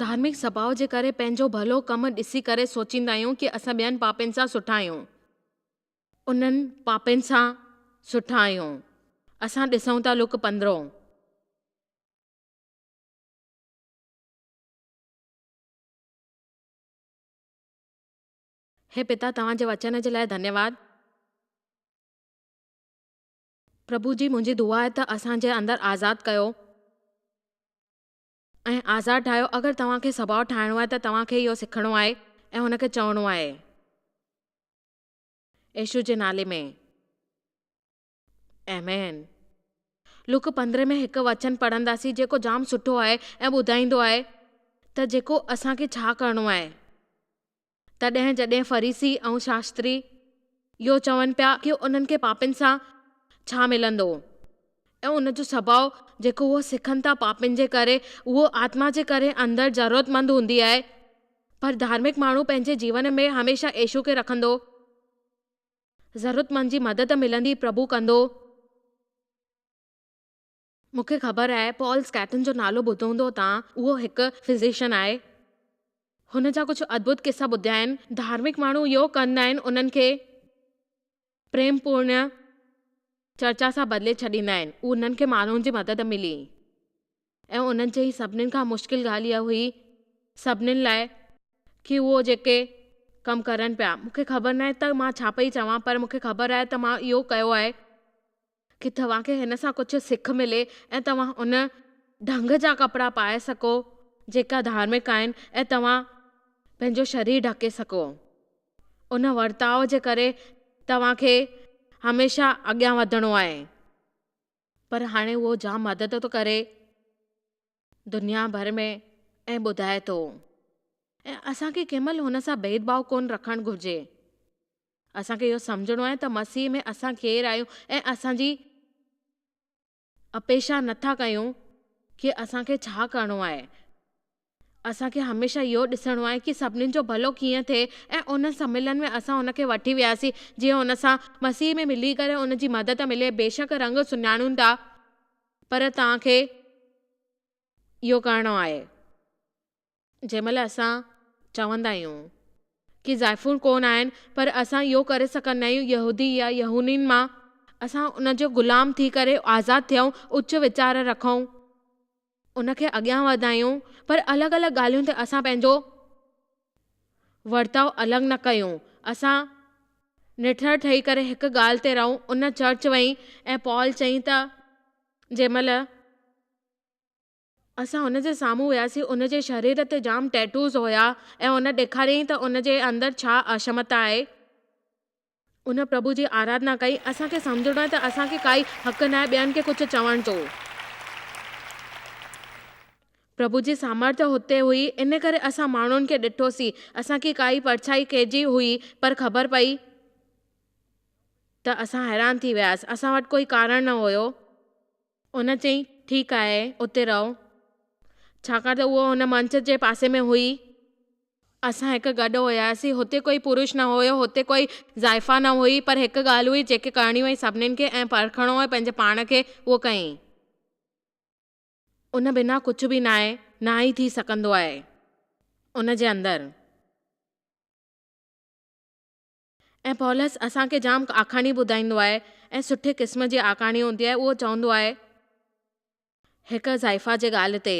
ڌارمڪ سڀاء جي ڪري پنهنجو ڀلو ڪم ڏسي ڪري سوچيندا آهيون ڪي اسان ٻين پاپين سان سٺا آهيون. انهن پاپين سان سٺا آهيون. اسان ڏسون ٿا لوڪ پندرهون. هي پتا توهان جي وچن جي لاء ڌنيواد. پرڀو جي منهنجي دعا آهي ته اسان جي اندر آزاد ڪيو ۽ آزاد ٺاهيو اگر توهان کي سڀاء ٺاهڻو آهي ته توهان کي اهو سکڻو آهي ۽ هن کي چوڻو آهي يسوع جي نالي ۾ آمين. لوڪ 15 ۾ هڪ وچن پڙهنداسين جيڪو جام سٺو آهي ۽ ٻڌائيندو آهي ته جيڪو اسان کي ڇا ڪرڻو آهي. تڏهن جڏهن فريسي ۽ شاستري اهو چون پيا ڪي انهن کي پاپين سان ڇا ملندو ۽ ان جو سڀاء جيڪو اهو سکن ٿا پاپين جي ڪري اهو آتما جي ڪري اندر ضرورتمند هوندي آهي پر ڌارمڪ ماڻهو پنهنجي جيون ۾ هميشه يسوع کي رکندو ضرورتمند جي مدد ملندي پرڀو ڪندو. مون کي خبر آهي پال اسڪيٽن جو نالو ٻڌو هوندو توهان، اهو هڪ فزيشن آهي. هن جا ڪجهه ادڀت قصا ٻڌيا آهن. ڌارمڪ ماڻهو اهو ڪندا آهن انهن کي پريم پورڻ چرچا سان بدلي ڇڏيندا آهن. انهن کي ماڻهن جي مدد ملي ۽ انهن چئي سڀنين کان مشڪل ڳالهه اها هئي سڀنين لاء ڪي اهو جيڪي ڪم ڪرن پيا. مون کي خبر ناهي ته مان ڇا پئي چوان پر مون کي خبر آهي ته مان اهو ڪيو آهي. ڪي توهان کي هن سان ڪجهه سک ملي ۽ توهان ان ڍنگ جا ڪپڙا پائي سگهو جيڪا ڌارمڪ آهن ۽ توهان پنهنجو شرير ڍڪي سگهو. ان ورتاء جي ڪري توهان کي هميشه اڳيان وڌڻو آهي. پر هاڻي اهو جام مدد ٿو ڪري دنيا ڀر ۾ ۽ ٻڌائي ٿو ۽ اسان کي ڪنهن مهل هن سان ڀيد ڀاء ڪونه رکڻ گهرجي. اسان کي اهو سمجهڻو آهي ته مسيح ۾ اسان ڪير آهيون ۽ اسان جي اپيشا نه ٿا ڪيون ڪي اسان کي ڇا ڪرڻو آهي. اسان کي هميشه اهو ڏسڻو آهي ڪي سڀنين جو ڀلو ڪيئن ٿئي ۽ ان سميلن ۾ اسان ان کي وٺي وياسين جيئن ان سان مسيح ۾ ملي ڪري ان جي مدد ملي بيشڪ رنگ سڃاڻون ٿا پر توهان کي اهو ڪرڻو آهي. جنهن مهل اسان چوندا آهيون ڪي زائفون ڪونه آهن پر اسان اهو ڪري سگهندا آهيون يهودي يا يهونين مان اسان ان جو غلام ٿي ڪري آزاد ٿيون اچ ويچار رکون ان کي اڳيان وڌايون پر الڳ الڳ ڳالهين تي اسان پنهنجو ورتاء الڳ نه ڪيون اسان نٺر ٺهي ڪري هڪ ڳالهه تي رهون ان چرچ وئي ۽ پال چئين ته جنهن مهل اسان هن جي سامهون وياسين، ان جي شرير تي جام ٽيٽوز هيا ۽ هن ڏيکاريائين ته ان جي اندر ڇا اشمتا آهي. ان پرڀو جي آراڌنا ڪئي. اسان کي سمجهڻو آهي ته اسان کي ڪائي حق ناهي ٻين کي ڪجهه چوڻ جو. پرڀو جي سامرٿ هتي هئي، ان ڪري اسان ماڻهن کي ڏٺوسين. اسان کي ڪائي پرڇائي ڪنهن جي هئي، پر خبر پئي ته اسان حيران ٿي وياسين. اسان وٽ ڪوئي ڪارڻ نه هيو. هن چيائين، ٺيڪ آهي، اتي رهو. ڇاڪاڻ ته اهو هن منچ جي پاسي ۾ هئي. اسان هڪ گڏ هياسين. هتي ڪوئي پرش نه هيو، هتي ڪوئي زائفا نه هئي، پر هڪ ڳالهه هئي جيڪي ڪرڻي هئي سڀنين کي ۽ پرکڻو هو پنهنجي پاڻ کي، اهو ڪيائين. ان بنا ڪجهه به ناهي، نه ئي ٿي سگهندو آهي. ان جي اندر. ۽ پولس اسان کي جام آکاڻي ٻڌائيندو آهي ۽ سٺي قسم جي آکاڻي هوندي آهي اهو چوندو آهي هڪ زائفا جي ڳالهه تي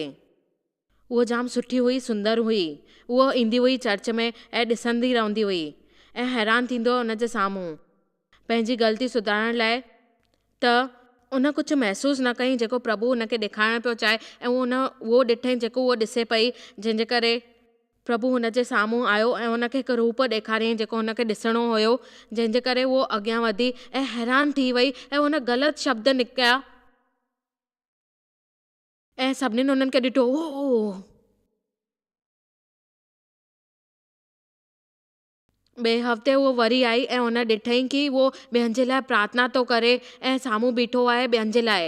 اهو جام سٺي هئي سندر هئي اهو ايندي هئي چرچ ۾ ۽ ڏسندي رهندي هئي ۽ حيران ٿيندو هو ان جي سامهون پنهنجي غلطي سڌارڻ لاء ته ان ڪجهه محسوس نه ڪئي جيڪو پرڀو هن کي ڏيکارڻ پيو چاهي ۽ ان اهو ڏٺئي جيڪو اهو ڏسي پئي جنهن جي ڪري پرڀو هن جي سامهون آيو ۽ هن کي هڪ روپ ڏيکاريائين جيڪو هن کي ڏسڻو هيو جنهن جي ڪري اهو اڳيان وڌي ۽ حيران ٿي وئي ۽ هن غلط شبد نڪتا ۽ سڀنين هنن کي ڏٺو. ٻئي هفتي هوء وري آئي ۽ هن ڏٺائين ڪي اهو ٻين جي لاء پرارٿنا ٿو ڪري ۽ سامهون بيٺو آهي ٻين جي لاء.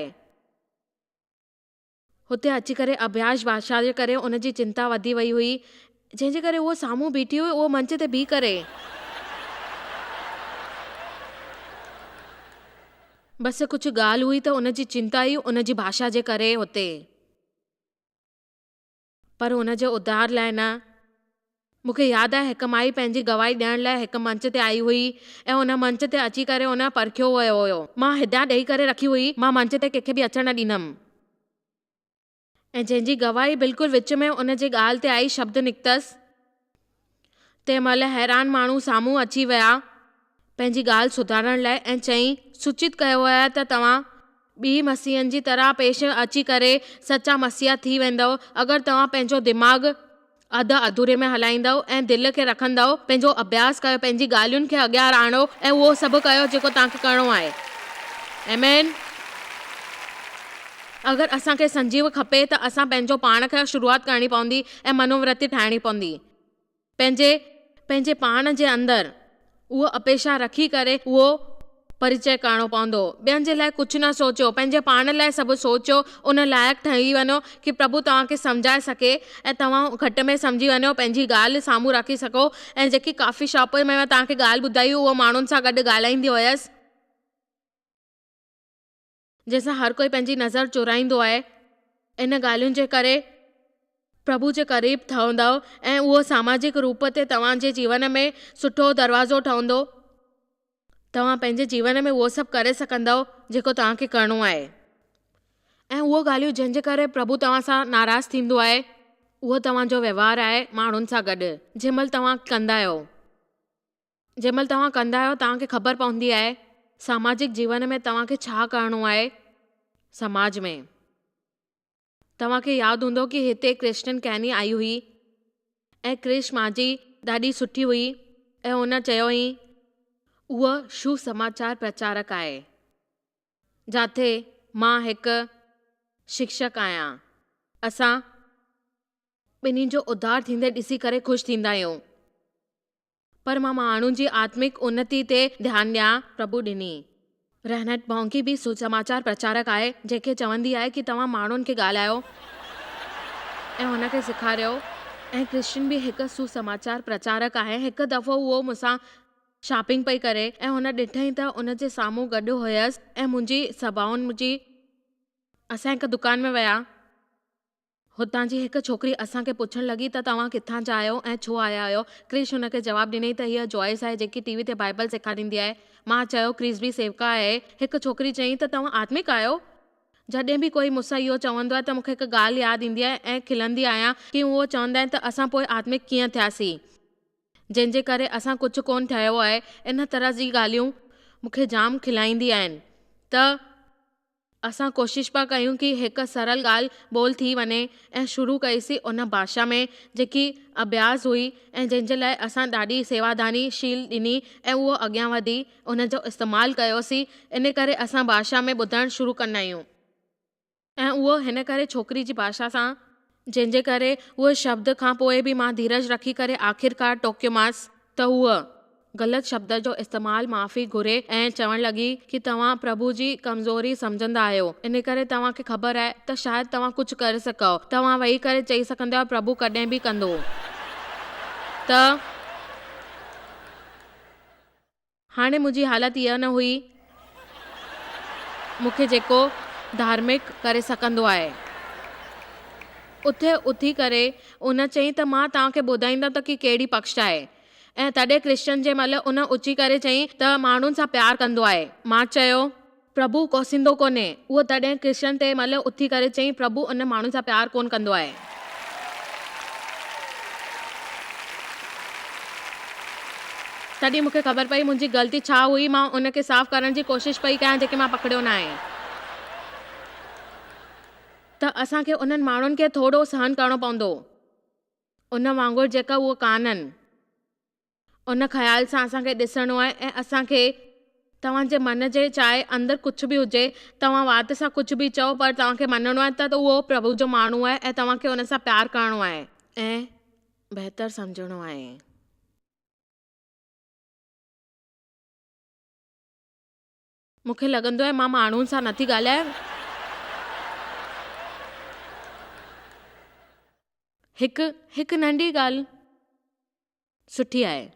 هتي اچي ڪري اڀياس ڀاشا جي ڪري ان جي چنتا وڌي وئي هئي، جنهن جي ڪري هوء سامهون بيٺي هئي، اهو منچ تي بيهي ڪري. بس ڪجهه ڳالهه هئي ته ان جي چنتا ئي ان جي ڀاشا جي ڪري هتي. پر ان جي اڌار لاء نه. مون کي ياد آهي هڪ مائي پنهنجي گواهي ڏيڻ لاء هڪ منچ تي آئي هئي ۽ ان منچ تي اچي ڪري ان پرکيو ويو هيو. مان هدايت ڏئي ڪري رکي هئي، مان منچ تي ڪنهن کي به اچڻ نه ڏيندم. ۽ جنهن جي گواهي بلڪل وچ ۾ ان جي ڳالهه تي آئي شبد نڪتس. تنهن مهل حيران ماڻهو سامهون اچي ويا پنهنجي ڳالهه سڌارڻ لاء ۽ چيائين، سوچت ڪيو آهي ته توهان ٻي مسيحن جي طرح پيش اچي ڪري سچا مسيحا ٿي ويندؤ اگر توهان پنهنجو دماغ اڌ اڌوري ۾ هلائيندؤ ۽ دل کي رکندؤ، پنهنجو اڀياس ڪيو، پنهنجي ڳالهين کي اڳيان آڻو ۽ اهو سڀ ڪيو جيڪو توهان کي ڪرڻو آهي. آمين. اگر اسان کي سنجيو کپي ته اسان پنهنجو پاڻ کان شروعات ڪرڻي پوندي ۽ منوورتي ٺاهڻي پوندي. پنهنجي پنهنجي پاڻ جي اندر اهو اپيشا رکي ڪري اهو پريچئه ڪرڻو پوندو. ٻين جي لاء ڪجهه نه سوچيو، پنهنجي پاڻ لاء سڀ سوچيو، ان لائق ٺهي وڃو ڪي پرڀو توهان کي سمجهائي سگهي ۽ توهان گهٽ ۾ سمجهي وڃو، پنهنجي ڳالهه سامهون رکي سگهو ۽ جيڪي ڪافي شاپ ۾ مان توهان کي ڳالهه ٻڌائي اهو ماڻهن سان گڏ ڳالهائيندي هيس. جنهن سان هر ڪوئي پنهنجي نظر چورائيندو آهي. ان ڳالهين جي ڪري پرڀو جي قريب ٺهندؤ ۽ اهو ساماجڪ روپ تي توهان جي جيون ۾ سٺو دروازو ٺهندو. توهان پنهنجي جيون ۾ اهو سڀ ڪري سگهندؤ جيڪو توهان کي ڪرڻو آهي. ۽ اهو ڳالهيون جنهن جي ڪري پرڀو توهان سان ناراض ٿيندو آهي اهو توهان جو وهنوار آهي ماڻهن سان گڏ جنهن مهل توهان ڪندا آهيو. جنهن مهل توهان ڪندا آهيو توهان کي خبر پوندي آهي ساماجڪ جيون ۾ توهان کي ڇا ڪرڻو آهي سماج ۾. توهان کي ياد هوندو ڪي هتي ڪرسٽن ڪيني آئي هئي ۽ ڪرش ماجي ڏاڍي سٺي هئي ۽ هن چيو هئي اهو شو سماچار پرچارڪ آهي جاٿي مان هڪ شڪشڪ آهيان اسان ٻنهي جو اڌار ٿيندي ڏسي ڪري خوش ٿيندا آهيون. پر مان ماڻهن جي آتمڪ انتي تي ڌيان ڏيان، پرڀو ڏني. رينهٽ بونڪي به سوسماچار پرچارڪ آهي، جنهن کي چوندي آهي ڪي توهان ماڻهن کي ڳالهايو ۽ هن کي سيکاريو. ۽ ڪرسچن به هڪ سوسماچار پرچارڪ آهي. هڪ دفعو اهو مون سان شاپنگ پئي ڪري ۽ هن ڏٺئين ته ان جي سامهون گڏ هيس ۽ منهنجي سڀائن جي اسان هڪ دڪان ۾ ويا. هتان جي هڪ ڇوڪري اسان کي پڇڻ لڳي ته توهان ڪٿان جا آهيو ۽ ڇو آيا آهيو؟ ڪرش هن کي جواب ڏنائين ته هيء جوائس آهي جيڪي ٽي وي تي بائيبل سيکاريندي آهي. مان چيو ڪرش به سيوڪا آهي. هڪ ڇوڪري چيائين ته توهان آتمڪ آهيو؟ جڏهن به ڪوئي مون سان اهو چوندو آهي ته مون کي هڪ ڳالهه ياد ايندي آهي ۽ کلندي آهيان ڪي اهو چوندا آهن ته اسان پوء آتمڪ ڪيئن ٿياسين؟ جنهن جي ڪري اسان ڪجهه ڪونه ٺهيو آهي. ان طرح جي ڳالهيون مون کي جام کلائيندي آهن ته. اسان ڪوشش پيا ڪيون ڪي هڪ سرل ڳالهه ٻولهه ٿي وڃي ۽ شروع ڪئيسين ان ڀاشا ۾ جيڪي اڀياس هئي ۽ جنهن جي لاء اسان ڏاڍي سيواداني شيل ڏني ۽ اهو اڳيان وڌي ان جو استعمال ڪيوسين ان ڪري اسان ڀاشا ۾ ٻڌڻ شروع ڪندا آهيون ۽ اهو هن ڪري ڇوڪري جي ڀاشا سان جنهن جي ڪري اهي شبد کان پوء به مان ڌيرج رکي ڪري آخرڪار ٽوڪيومانس ته هوء غلط شبد جو استعمال معافي گهري ۽ چوڻ لڳي ڪي توهان پرڀو جي ڪمزوري سمجهندا آهيو ان ڪري توهان کي خبر آهي ته شايد توهان ڪجهه ڪري سگهو توهان ويهي ڪري چئي سگهندا آهيو پرڀو ڪڏهن به ڪندو ته هاڻي منهنجي حالت اها نه هئي. مون کي جيڪو ڌارمڪ ڪري سگهندو آهي. اٿي اٿي ڪري ان چيائين ته مان توهان کي ٻڌائيندم ته ڪي ڪهڙي پڪش آهي. ۽ تڏهن ڪرسچن جي مهل ان اچي ڪري چيائين ته ماڻهن سان پيار ڪندو آهي. مان چيو. پرڀو ڪوسيندو ڪونهي. اهو تڏهن ڪرشن تنهن مهل اٿي ڪري چيائين، پرڀو ان ماڻهن سان پيار ڪونه ڪندو آهي. تڏهن مون کي خبر پئي منهنجي غلطي ڇا هئي. مان ان کي صاف ڪرڻ جي ڪوشش پئي ڪيان جيڪي مان پڪڙيو ناهي. ته اسان کي انهن ماڻهن کي ٿورو سهن ڪرڻو پوندو. ان وانگر جيڪا اهي ڪانهن. ان خيال سان اسان کي ڏسڻو آهي ۽ اسان کي توهان جي من جي چاهي اندر ڪجهه به هجي، توهان وات سان ڪجهه به چئو پر توهان کي مڃڻو آهي ته اهو پرڀو جو ماڻهو آهي ۽ توهان کي ان سان پيار ڪرڻو آهي. ۽ بهتر سمجهڻو آهي. مون کي لڳندو آهي مان ماڻهن سان نٿي ڳالهايان. هڪ هڪ ننڍي ڳالهه سٺي آهي.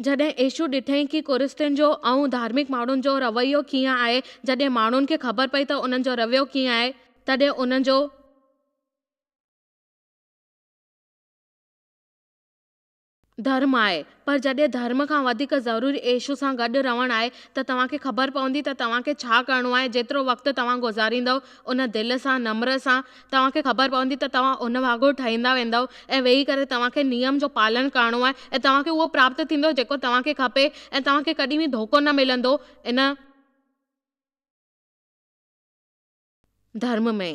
جڏهن يسوع ڏٺائين ڪي ڪرستين جو ۽ ڌارمڪ ماڻهن جو رويو ڪيئن آهي، جڏهن ماڻهن کي خبر پئي ته انهن جو رويو ڪيئن آهي، تڏهن ان جو ڌرم آهي، پر جڏهن ڌرم کان وڌيڪ ضروري يسوع سان گڏ رهڻ آهي ته توهان کي خبر پوندي ته توهان کي ڇا ڪرڻو آهي جيترو وقت توهان گذاريندؤ ان دل سان نمر سان توهان کي خبر پوندي ته توهان ان وانگر ٺهيندا ويندؤ ۽ ويهي ڪري توهان کي نيم جو پالن ڪرڻو آهي ۽ توهان کي اهو پراپت ٿيندو جيڪو توهان کي کپي ۽ توهان کي ڪڏهن به ڌوڪو نه ملندو ان ڌرم ۾.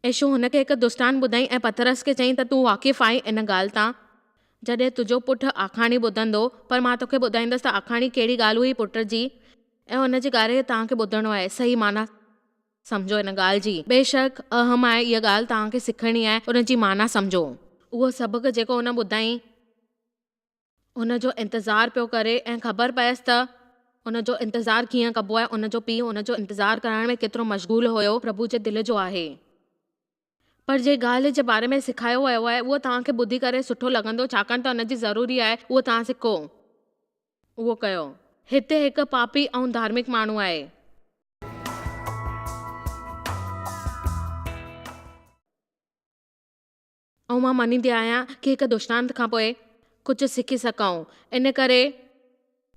يسوع هن کي هڪ دشٽانت ٻڌائين ۽ پطرس کي چيائين ته تون واقف آهين ان ڳالهه تان، جڏهن تنهنجو پٽ آکاڻي ٻڌندو، پر مان توکي ٻڌائيندس ته آکاڻي ڪهڙي ڳالهه هئي پٽ جي ۽ ان جي ڳاري توهان کي ٻڌڻو آهي، صحيح معنيٰ سمجهو ان ڳالهه جي. بيشڪ اهم آهي اها ڳالهه توهان کي سکڻي آهي، ان جي معنيٰ سمجهو. اهو سبق جيڪو هن ٻڌائين. هن جو انتظار پيو ڪري ۽ خبر پيس ته ان جو انتظار ڪيئن ڪبو آهي، ان جو پيء ان جو انتظار ڪرڻ ۾ ڪيترو مشغول هيو. پرڀو جي دل جو آهي. پر جنهن ڳالهه جي باري ۾ سکايو ويو آهي، اهو توهان کي ٻڌي ڪري سٺو لڳندو، ڇاڪاڻ ته ان جي ضروري آهي، اهو توهان سکو. اهو ڪيو. هتي هڪ پاپي ۽ ڌارمڪ ماڻهو آهي. ۽ مان مڃيندي آهيان ڪي هڪ دشٽانت کان پوء ڪجهه سکي سگهون ان ڪري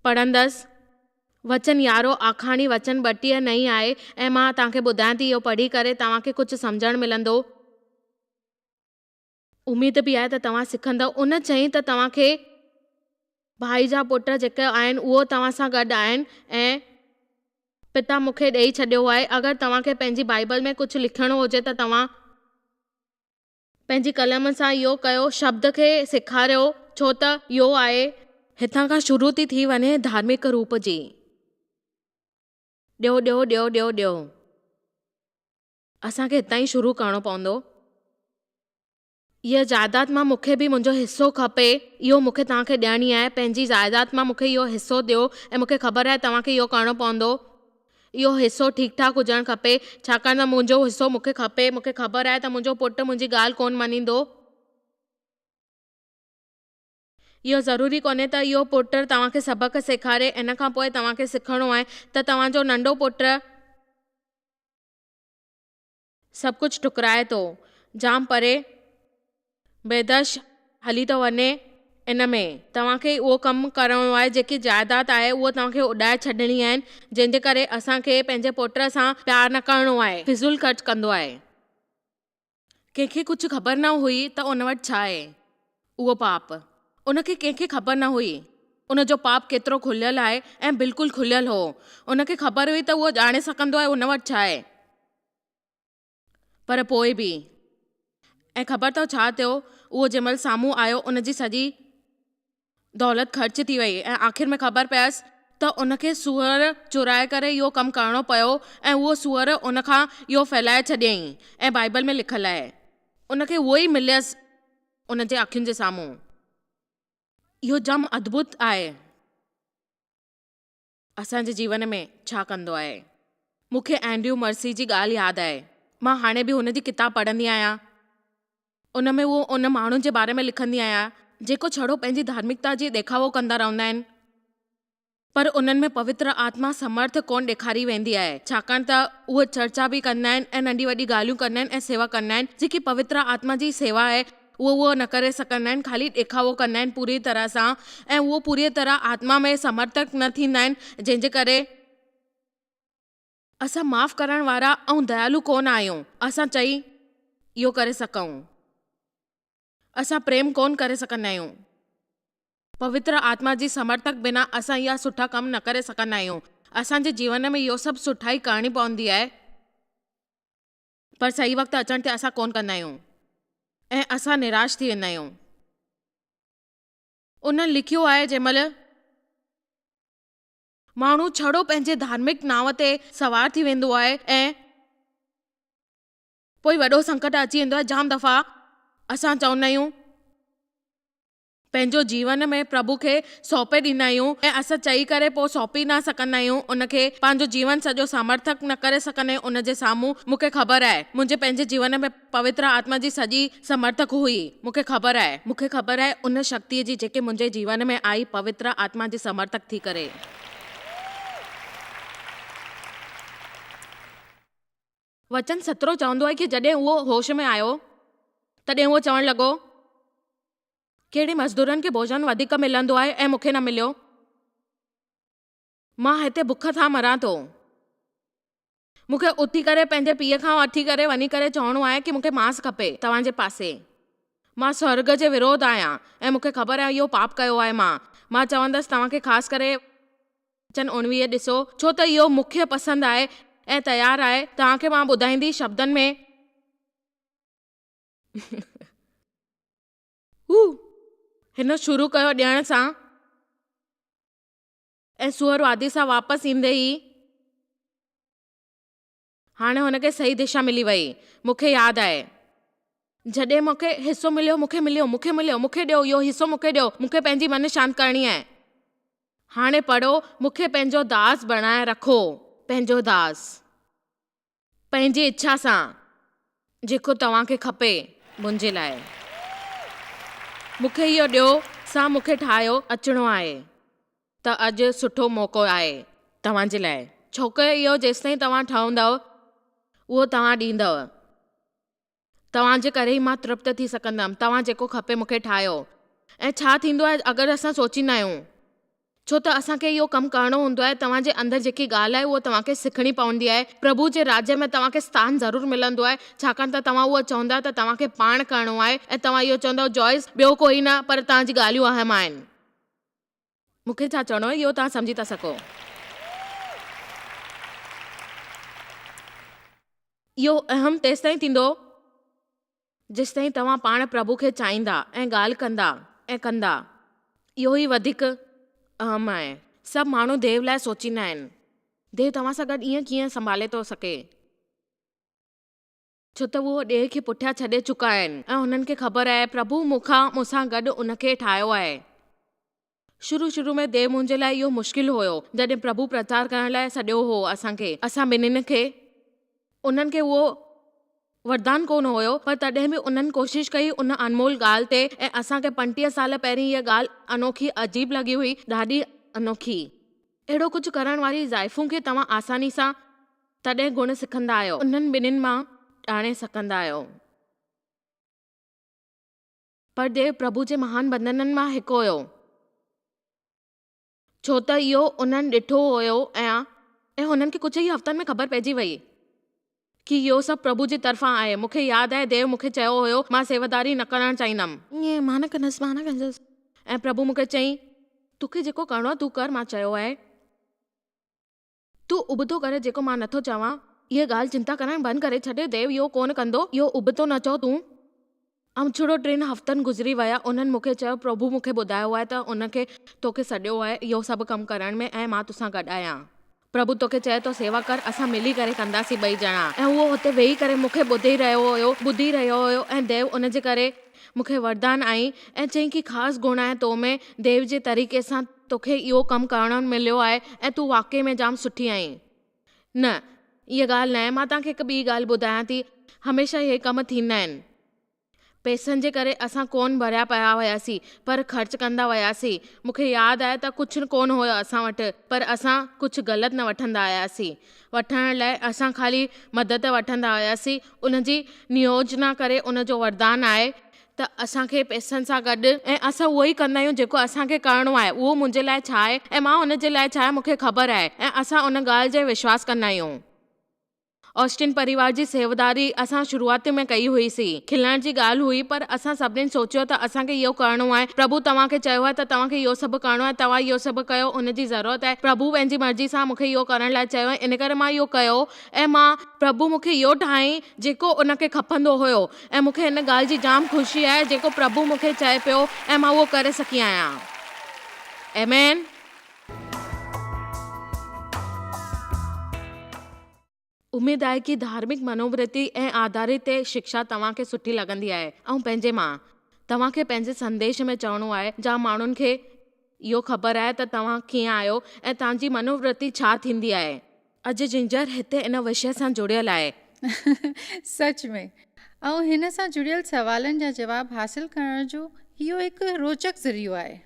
پڙهندس. وچن يارو آکاڻي وچن 32 نئين آهي ۽ مان توهان کي ٻڌايان ٿي اهو پڙهي ڪري توهان کي ڪجهه سمجهڻ ملندو. اميد به آهي ته توهان سکندؤ. ان چيائين ته توهان کي ڀائي جا پٽ جيڪي آهن اهو توهان سان گڏ آهن ۽ پتا مون کي ڏئي ڇڏيو آهي اگر توهان کي پنهنجي بائيبل ۾ ڪجهه لکڻو هجي ته توهان پنهنجي قلم سان اهو ڪيو، شبد کي سيکاريو، ڇو ته اهو آهي. هتان کان شروع ٿي ٿي وڃي ڌارمڪ روپ جي. ڏيو ڏيو ڏيو ڏيو ڏيو. اسان کي هتان ئي شروع ڪرڻو پوندو. اها جائداد مان مون کي به منهنجو حصو کپي، اهو مون کي توهان کي ڏيڻي آهي، پنهنجي جائداد مان مون کي اهو حصو ڏيو ۽ مون کي خبر آهي توهان کي اهو ڪرڻو پوندو. اهو حصو ٺيڪ ٺاڪ هجڻ کپي، ڇاڪاڻ ته منهنجو حصو مون کي کپي، مون کي خبر آهي ته منهنجو پٽ منهنجي ڳالهه ڪونه مڃيندو. اهو ضروري ڪونهي ته اهو پٽ توهان کي سبق سيکاري، ان کان پوء توهان کي سکڻو آهي ته توهان جو ننڍو پٽ سڀ ڪجهه ٺڪرائي ٿو، جام پري بيدش هلي ٿو وڃي ان ۾ توهان کي اهو ڪم ڪرڻو آهي جيڪي جائداد آهي اهو توهان کي اڏائي ڇڏڻي آهن جنهن جي ڪري اسان کي پنهنجي پٽ سان پيار نه ڪرڻو آهي فضول خرچ ڪندو آهي. ڪنهن کي ڪجهه خبر نه هئي ته ان وٽ ڇا آهي اهو پاپ ان کي ڪنهن کي خبر نه هئي ان جو پاپ ڪيترو کليل آهي ۽ بلڪل کليل هو ان کي خبر هئي ته اهو ڄاڻي سگهندو آهي ان وٽ ڇا آهي. پر پوء به. ۽ خبر اٿو ڇا ٿيو؟ اهو جنهن مهل سامهون آيو ان جي سڄي دولت خرچ ٿي وئي ۽ آخر ۾ خبر پيس ته ان کي سوئر چورائي ڪري اهو ڪم ڪرڻو پيو ۽ اهو سوئر ان کان اهو ڦهلائي ڇڏيائين ۽ بائيبل ۾ لکيل آهي. ان کي اهو ئي مليس ان جي اکين جي سامهون. اهو جام ادڀت آهي. اسان جي جيون ۾ ڇا ڪندو آهي. مون کي اينڊريو مرسي جي ڳالهه ياد آهي. مان هاڻي به هن جي ڪتاب پڙهندي آهيان. ان ۾ اهو ان ماڻهن جي باري ۾ لکندي آهيان، جيڪو ڇڙو پنهنجي ڌارمڪتا جي ڏيکاوو ڪندا رهندا آهن، پر انهن ۾ پوتر آتما سمرٿ ڪونه ڏيکاري ويندي آهي، ڇاڪاڻ ته اهي چرچا به ڪندا آهن ۽ ننڍي وڏي ڳالهيون ڪندا آهن ۽ سيوا ڪندا آهن، جيڪي پوتر آتما جي سيوا آهي، اهو اهو نه ڪري سگهندا آهن، خالي ڏيکاوو ڪندا آهن پوريء طرح سان ۽ اهو پوريء طرح آتما ۾ سمرٿڪ نه ٿيندا آهن، جنهن جي ڪري. اسان معاف ڪرڻ وارا ۽ ديالو ڪونه آهيون، اسان چئي اهو ڪري سگهون. اسان پريم ڪونه ڪري سگهندا آهيون. پوتر آتما جي سمرٿڪ بنا اسان اها سٺا ڪم نه ڪري سگهندا آهيون. اسان جي جيون ۾ اهو سڀ سٺائي ڪرڻي پوندي آهي. پر صحيح وقت اچڻ تي اسان ڪونه ڪندا آهيون ۽ اسان نراش ٿي ويندا آهيون. انهن لکيو آهي جنهن مهل ماڻهو ڇڙو پنهنجي ڌارمڪ نانء تي سوار ٿي ويندو آهي ۽ پوء وڏو سنڪٽ اچي ويندو آهي جام دفعا اسان چوندا آهيون پنهنجو جيون ۾ پرڀو کي سونپي ڏيندا آهيون ۽ اسان چئي ڪري پوء سونپي نه سگهندا آهيون ان کي پنهنجو جيون سڄو سامرٿڪ نه ڪري سگهندا آهيون ان جي سامهون مون کي خبر آهي منهنجي پنهنجي جيون ۾ پوتر آتما جي سڄي سمرٿڪ هئي مون کي خبر آهي مون کي خبر آهي ان شڪتيء جي جيڪي منهنجي جيون ۾ آئي پوتر آتما جي سمرٿڪ ٿي ڪري. وچن سترهون چوندو آهي ڪي جڏهن اهو هوش ۾ آيو، تڏهن اهو چوڻ لڳو، ڪهڙي مزدورن کي ڀوڄن وڌيڪ ملندو آهي ۽ مون کي نه مليو؟ مان هتي بک سان مران ٿو. مون کي اٿي ڪري پنهنجي پيء کان وٺي ڪري وڃي ڪري چوڻو آهي ڪي مون کي ماس کپي توهان جي پاسي. مان سورڳ جي وروڌ آهيان ۽ مون کي خبر آهي اهو پاپ ڪيو آهي مان. مان چوندس توهان کي خاص ڪري وچن 19 ڏسو ڇو ته اهو مون کي پسند آهي ۽ تيار آهي توهان کي مان ٻڌائيندي شبدن ۾. هو هن شروع ڪيو ڏيڻ سان ۽ سوئر وادي سان واپس ايندي ئي هاڻي هن کي صحيح دشا ملي وئي. مون کي ياد آهي. جڏهن مون کي حصو مليو، مون کي مليو، مون کي مليو، مون کي ڏيو، اهو حصو مون کي ڏيو، مون کي پنهنجي من شانت ڪرڻي آهي. هاڻي پڙهو، مون کي پنهنجو داس بڻائي رکو، پنهنجو داس. پنهنجي اڇا سان جيڪو توهان کي کپي منهنجي لاء. مون کي اهو ڏيو سان مون کي ٺاهيو اچڻو آهي ته اڄ سٺو موقعو آهي توهان جي لاء. ڇوڪه اهو جيستائين توهان ٺهندؤ اهو توهان ڏيندؤ. توهان جي ڪري ئي مان ترپت ٿي سگهندم. توهان جيڪو کپي مون کي ٺاهيو. ۽ ڇا ٿيندو آهي اگر اسان سوچيندا آهيون. ڇو ته اسان کي اهو ڪم ڪرڻو هوندو آهي، توهان جي اندر جيڪي ڳالهه آهي اهو توهان کي سکڻي پوندي آهي، پرڀو جي راڄ ۾ توهان کي اسٿان ضرور ملندو آهي، ڇاڪاڻ ته توهان اهو چوندا ته توهان کي پاڻ ڪرڻو آهي ۽ توهان اهو چوندؤ جوائس ٻيو ڪوئي نه پر توهان جي ڳالهيون اهم آهن. مون کي ڇا چوڻو آهي اهو توهان سمجهي ٿا سگهو. اهو اهم تيستائين ٿيندو جيستائين توهان پاڻ پرڀو کي چاهيندا ۽ ڳالهه ڪندا ۽ ڪندا. اهو ئي وڌيڪ اهم آهي. سڀ ماڻهو ديو لاء سوچيندا آهن. ديو توهان سان گڏ ائين ڪيئن سنڀالي ٿو سگهي؟ ڇو ته اهو ڏيهه کي پٺيان ڇڏي چڪا آهن ۽ هنن کي خبر آهي پرڀو مون کان مون سان گڏ ان کي ٺاهيو آهي. شروع شروع ۾ ديو منهنجي لاء اهو مشڪل هيو جڏهن پرڀو پرچار ڪرڻ لاء سڏيو هو اسان کي اسان ٻنهين کي انهن کي اهو وردان ڪونه هيو پر تڏهن به انهن ڪوشش ڪئي ان انمول ڳالهه تي ۽ اسان کي 35 سال پهرين هيء ڳالهه انوکي عجيب لڳي هئي، ڏاڍي انوکي. اهڙو ڪجهه ڪرڻ واري زائفون کي توهان آساني سان تڏهن گڻ سکندا آهيو. انهن ٻنهين مان ڄاڻي سگهندا آهيو. پر ديو پرڀو جي مهان بندنن مان هڪ هيو. ڇو ته اهو انهن ڏٺو هيو ۽ ۽ هنن کي ڪجهه ئي هفتن ۾ خبر پئجي وئي ڪي اهو سڀ پرڀو جي طرفان آهي. مون کي ياد آهي ديو مون کي چيو هيو مان سيواداري نه ڪرڻ چاهيندم. ائين مان نه ڪندس مان نه ڪندس. ۽ پرڀو مون کي چيائين توکي جيڪو ڪرڻو آهي تون ڪر مان چيو آهي. تون ابتو ڪر جيڪو مان نٿو چوان. اها ڳالهه چنتا ڪرڻ بند ڪري ڇڏ، ديو اهو ڪونه ڪندو، اهو ابتو نه چئو تون. امڇڙو ٽن هفتن گذري ويا، انهن مون کي چيو پرڀو مون کي ٻڌايو آهي ته ان کي توکي سڏيو آهي اهو سڀ ڪم ڪرڻ ۾ ۽ مان توسان گڏ آهيان. پرڀو توکي چئي ٿو سيوا ڪر، اسان ملي ڪري ڪنداسين ٻئي ڄڻا. ۽ اهو اتي ويهي ڪري مون کي ٻڌي رهيو هيو، ٻڌي رهيو هيو ۽ ديو ان جي ڪري مون کي وردان آئين ۽ چئين ڪي خاص گڻ آهي تو ۾ ديو جي طريقي سان توکي اهو ڪم ڪرڻ مليو آهي ۽ تون واقعي ۾ جام سٺي آهين. نه، اها ڳالهه ناهي، مان توهان کي هڪ ٻي ڳالهه ٻڌايان ٿي، هميشه اهي ڪم ٿيندا آهن. پئسن جي ڪري اسان ڪونه ڀريا پيا هياسين، پر خرچ ڪندا وياسين. مون کي ياد آهي ته ڪجهه ڪونه هيو اسان وٽ، پر اسان ڪجهه غلط نه وٺندا هياسين. وٺڻ لاء اسان خالي مدد وٺندا هياسين. ان جي نيوجنا ڪري ان جو وردان آهي ته اسان کي پئسن سان گڏ. ۽ اسان اهو ئي ڪندا آهيون جيڪو اسان کي ڪرڻو آهي، اهو منهنجي لاء ڇا آهي ۽ مان ان جي لاء ڇا آهي مون کي خبر آهي ۽ اسان ان ڳالهه جي وشواس ڪندا آهيون. آسٽن پريوار جي سيوداري اسان شروعات ۾ ڪئي هئي سي کلڻ جي ڳالهه هئي پر اسان سڀنين سوچيو ته اسان کي اهو ڪرڻو آهي، پرڀو توهان کي چيو آهي ته توهان کي اهو سڀ ڪرڻو آهي توهان اهو سڀ ڪيو ان جي ضرورت آهي، پرڀو پنهنجي مرضي سان مون کي اهو ڪرڻ لاء چيو ۽ ان ڪري مان اهو ڪيو ۽ مان پرڀو مون کي اهو ٺاهيائين جيڪو ان کي کپندو هيو ۽ مون کي هن ڳالهه جي جام خوشي آهي جيڪو پرڀو مون کي چئي پيو ۽ مان اهو ڪري سگهي آهيان. آمين. اميد آهي ڪي ڌارمڪ منوورتي ۽ آڌاري تي شڪشا توهان کي سٺي لڳندي آهي ۽ پنهنجي مان توهان کي پنهنجي سنديش ۾ چوڻو آهي جام ماڻهن کي اهو خبر آهي ته توهان ڪيئن آهيو ۽ توهان جي منوورتي ڇا ٿيندي آهي. اڄ جنجر هتي ان وشيه سان جڙيل آهي. سچ ۾، ۽ هن سان جڙيل سوالن جا جواب حاصل ڪرڻ جو اهو هڪ روچڪ ذريعو آهي.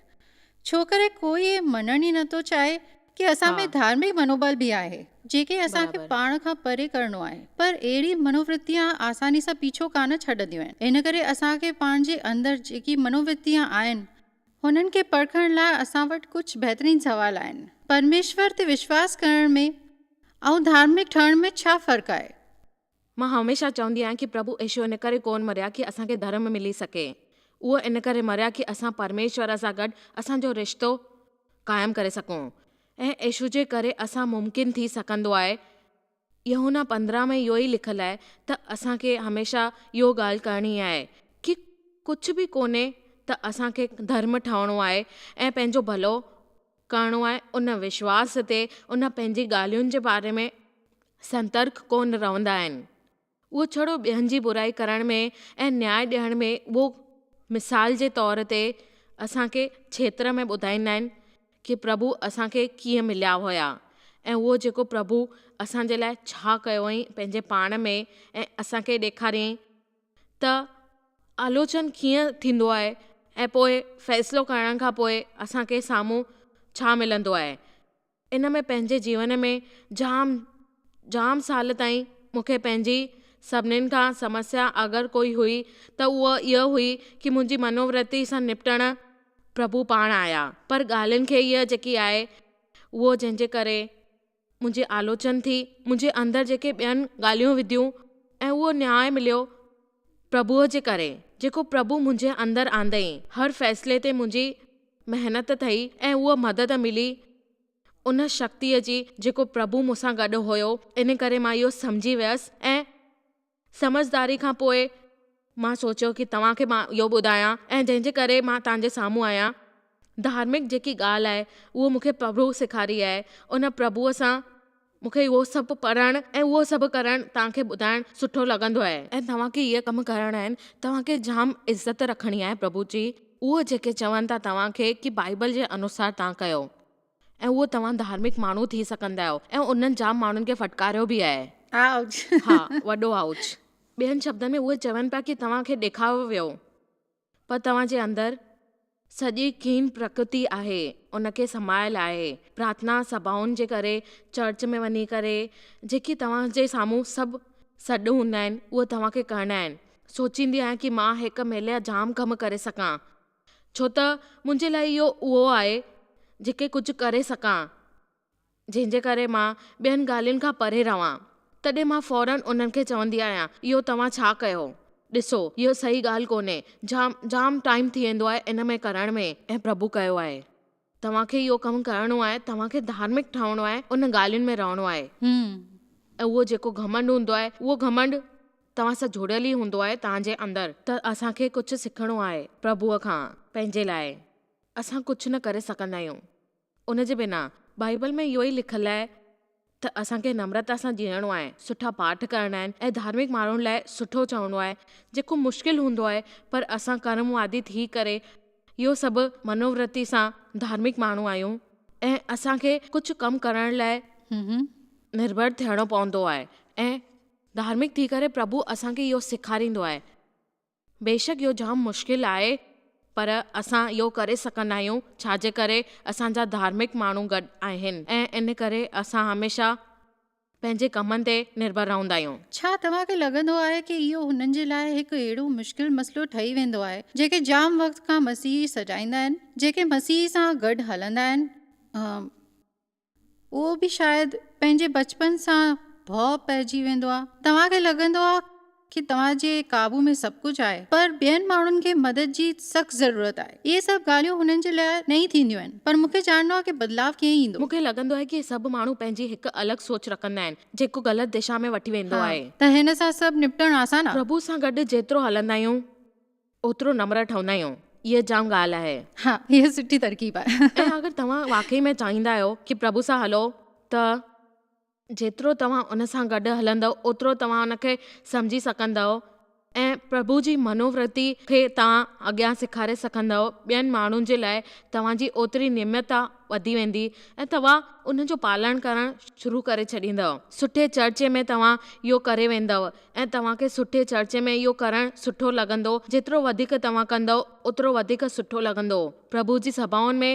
ڇوڪري ڪوئي اهي مڃڻ ئي نٿو چاهي ڪي اسان ۾ ڌارمڪ منوبل به آهي جيڪي اسان کي پاڻ کان پري ڪرڻو آهي پر اهڙي منوورتيان آساني سان پيڇو ڪانه ڇڏنديون آهن ان ڪري اسان کي پنهنجي اندر جيڪي منوورتيان آهن هنن کي پرکڻ لاء اسان وٽ ڪجهه بهترين سوال آهن. پرميشور تي وشواس ڪرڻ ۾ ۽ ڌارمڪ ٺهڻ ۾ ڇا فرق آهي؟ مان هميشه چوندي آهيان ڪي پرڀو يشو ان ڪري ڪونه مريا ڪي اسان کي ڌرم ملي سگهي. اهو ان ڪري مريا ڪي اسان پرميشور سان گڏ اسان جو رشتو قائم ڪري سگهون ۽ يشو جي ڪري اسان ممڪن ٿي سگهندو آهي. يوحنا 15 ۾ اهو ئي لکيل آهي ته اسان کي هميشه اهو ڳالهه ڪرڻي آهي ڪي ڪجهه به ڪونهي ته اسان کي ڌرم ٺهڻو آهي ۽ پنهنجو ڀلو ڪرڻو آهي ان وشواس تي ان پنهنجي ڳالهين جي باري ۾ سترڪ ڪونه رهندا آهن. اهو ڇڙو ٻين جي برائي ڪرڻ ۾ ۽ نياء ڏيڻ ۾ اهو مثال جي طور تي اسان کي ڇيتر ۾ ٻڌائيندا آهن ڪي پرڀو اسان کي ڪيئن مليا هيا ۽ اهو جيڪو پرڀو اسان جي لاء ڇا ڪيو هئائين پنهنجي پاڻ ۾ ۽ اسان کي ڏيکاريائين ته آلوچن ڪيئن ٿيندو آهي ۽ پوء فيصلو ڪرڻ کان پوء اسان کي سامهون ڇا ملندو آهي. ان ۾ پنهنجي جيون ۾ جام جام سال تائين مون کي پنهنجي سڀنين کان سمسيا اگر ڪوئي هئي ته اها اها هئي ڪي منهنجي منوورتي سان نپٽڻ پرڀو پاڻ آيا پر ڳالهين کي اها جيڪي آهي اهو جنهن جي ڪري منهنجي آلوچن ٿي، منهنجي اندر جيڪي ٻين ڳالهيون وڌيون ۽ اهو نياء مليو پرڀوء جي ڪري، جيڪو پرڀو منهنجي اندر آندئين. هر فيصلي تي منهنجي محنت ٿئي ۽ اها مدد ملي ان شڪتيء جي جيڪو پرڀو مون سان گڏ هيو، ان ڪري مان اهو سمجهي ويس ۽ سمجهداري کان پوء مان سوچيو ڪي توهان کي مان اهو ٻڌايان ۽ جنهن جي ڪري مان توهان جي سامهون آهيان. ڌارمڪ جيڪي ڳالهه آهي اهو مون کي پرڀو سيکاري آهي. ان پرڀوء سان مون کي اهو سڀ پڙهڻ ۽ اهو سڀ ڪرڻ توهان کي ٻڌائڻ سٺو لڳندو آهي. ۽ توهان کي اهي ڪم ڪرڻا آهن. توهان کي جام عزت رکڻي آهي پرڀو جي. اهو جيڪي چون ٿا توهان کي ڪي بائيبل جي انوسار توهان ڪيو. ۽ اهو توهان ڌارمڪ ماڻهو ٿي سگهندا آهيو ۽ انهن جام ماڻهن کي ڦٽڪاريو به آهي. آئوچ. ها وڏو آئوچ. ٻين شبدن ۾ اهي چون پيا ڪي توهان کي ڏيکاريو ويو پر توهان جي اندر سڄي ڪين پرڪرتي آهي ان کي سمايل آهي. پرارٿنا سڀائن جي ڪري چرچ ۾ وڃي ڪري جيڪي توهان جي سامهون سڀ سڏ هوندا آهن اهي توهان کي ڪرڻا آهن. سوچيندي آهيان ڪي مان هڪ مهل جا جام ڪم ڪري سگهان. ڇو ته منهنجي لاء اهو اهو آهي جيڪي ڪجهه ڪري سگهان، جنهن جي ڪري مان ٻين ڳالهين کان پري رهان. تڏهن مان فوراً انهن کي چوندي آهيان، اهو توهان ڇا ڪيو؟ ڏسو، اهو صحيح ڳالهه ڪونهي. جام جام ٽائيم ٿي ويندو آهي ان ۾ ڪرڻ ۾ ۽ پرڀو ڪيو آهي. توهان کي اهو ڪم ڪرڻو آهي، توهان کي ڌارمڪ ٺهڻو آهي، ان ڳالهين ۾ رهڻو آهي. ۽ اهو جيڪو گهمنڊ هوندو آهي، اهو گهمنڊ توهان سان جڙيل ئي هوندو آهي توهان جي اندر. ته اسان کي ڪجهه سکڻو آهي پرڀوء کان پنهنجي لاء. اسان ڪجهه نه ڪري سگهندا آهيون ان جي بنا. بائيبل ۾ اهو ئي لکيل آهي ته اسان کي نمرتا سان جيئڻو آهي، سٺا پاٺ ڪرڻا آهن ۽ ڌارمڪ ماڻهن لاء سٺو چوڻو آهي، جيڪو مشڪل هوندو آهي پر اسان ڪرموادي ٿي ڪري اهو سڀ منوورتي سان ڌارمڪ ماڻهو آهيون ۽ اسان کي ڪجهه ڪم ڪرڻ لاء نرڀر ٿيڻو پوندو آهي ۽ ڌارمڪ ٿي ڪري پرڀو اسان کي اهو سيکاريندو آهي. بيشڪ اهو جام مشڪل آهي پر اسان اهو ڪري سگهندا آهيون ڇا جي ڪري اسان جا ڌارمڪ ماڻهو گڏ آهن ۽ ان ڪري اسان هميشه پنهنجي ڪمن تي نرڀر رهندا آهيون. ڇا توهان کي لڳندو آهي ڪي اهو هنن جي لاء هڪ اهڙو مشڪل مسئلو ٺهي ويندو آهي جيڪي جام وقت کان مسيحي سڏائيندا آهن جيڪي مسيح سان گڏ هلندا آهن؟ اهو به شايد پنهنجي بچپن سان ڀؤ پئجي ويندو آهي. توهان کي لڳندو آهي ڪي توهان جي قابو ۾ سڀ ڪجهه آهي پر ٻين ماڻهن کي مدد جي سخت ضرورت آهي. اهي سڀ ڳالهيون هنن جي لاء نئين ٿينديون آهن پر مون کي ڄاڻڻو آهي ڪي بدلاء ڪيئن ايندو. مون کي لڳندو آهي ڪي سڀ ماڻهو پنهنجي هڪ الڳ سوچ رکندا آهن جيڪو غلط دشا ۾ وٺي ويندو ها آهي. ته هن سان سڀ نپٽڻ آسان آهي. پرڀو سان گڏ جيترو هلندا آهيون اوترو نمر ٺهندا آهيون. اها جام ڳالهه آهي. ها اها سٺي ترڪيب آهي. ۽ اگر توهان واقعي ۾ چاهيندا آهيو ڪي پرڀو سان هلو ته جيترو توهان ان سان گڏ هلندؤ اوترو توهان ان کي سمجهي سگهندؤ ۽ پرڀو جي منوورتي کي توهان اڳيان سيکاري سگهندؤ ٻين ماڻهن جي لاء توهان جي اوتري نميتا وڌي ويندي ۽ توهان ان جو پالڻ ڪرڻ شروع ڪري ڇڏيندؤ. سٺي چرچي ۾ توهان اهو ڪري ويندؤ ۽ توهان کي سٺي چرچي ۾ اهو ڪرڻ سٺو لڳندو. جيترو وڌيڪ توهان ڪندؤ اوترو وڌيڪ سٺو لڳندو. پرڀو جي سڀائن ۾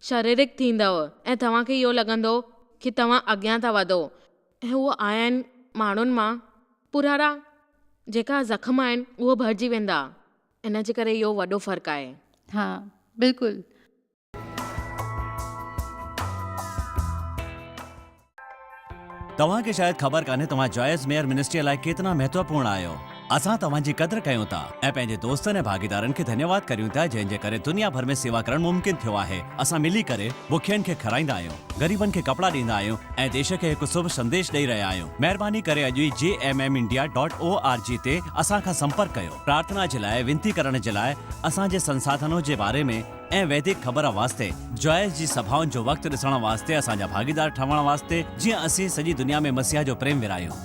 شاريرڪ ٿيندؤ ۽ توهان کي اهو لڳندو ڪي توهان اڳيان ٿا وڌو ۽ اهو آيا آهن ماڻهن مان پراڻا جيڪا زخم آهن اهو ڀرجي ويندا ان جي ڪري اهو وڏو فرق آهي. ها بلڪل. توهان کي شايد خبر ڪانهي توهان جوائس ميئر منسٽريء لاء ڪيتنا مهتوپورڻ آهيو. اسان توهان جي قدر ڪيون ٿا ۽ پنهنجي دوستن ۽ ڀاڳيدارن کي ڌنيواد ڪريون ٿا جنهن جي ڪري دنيا ڀر ۾ سيوا ڪرڻ ممڪن ٿيو آهي. اسان ملي ڪري بکين کي کارائيندا آهيون، غريبن کي ڪپڙا ڏيندا آهيون ۽ ديش کي هڪ شڀ سنديش ڏئي رهيا آهيون. مهرباني ڪري اڄ ئي J M M India dot O R G تي اسان کان سمپرڪ ڪيو. پرارٿنا جي لاء وينتي ڪرڻ جي لاء اسان جي سنساڌنو جي باري ۾ ۽ ويدڪ خبر واسطي جوائس جي سڀائن جو وقت ڏسڻ واسطي اسان جا ڀاڳيدار ٺهڻ واسطي جيئن اسين سڄي دنيا ۾ مسيح جو پريم ورهايون.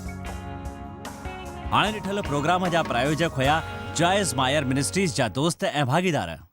هاڻي ڏٺل پروگرام جا پرايوجڪ هيا جوائس مائر منسٽريز جا دوست ۽ ڀاڳيدار.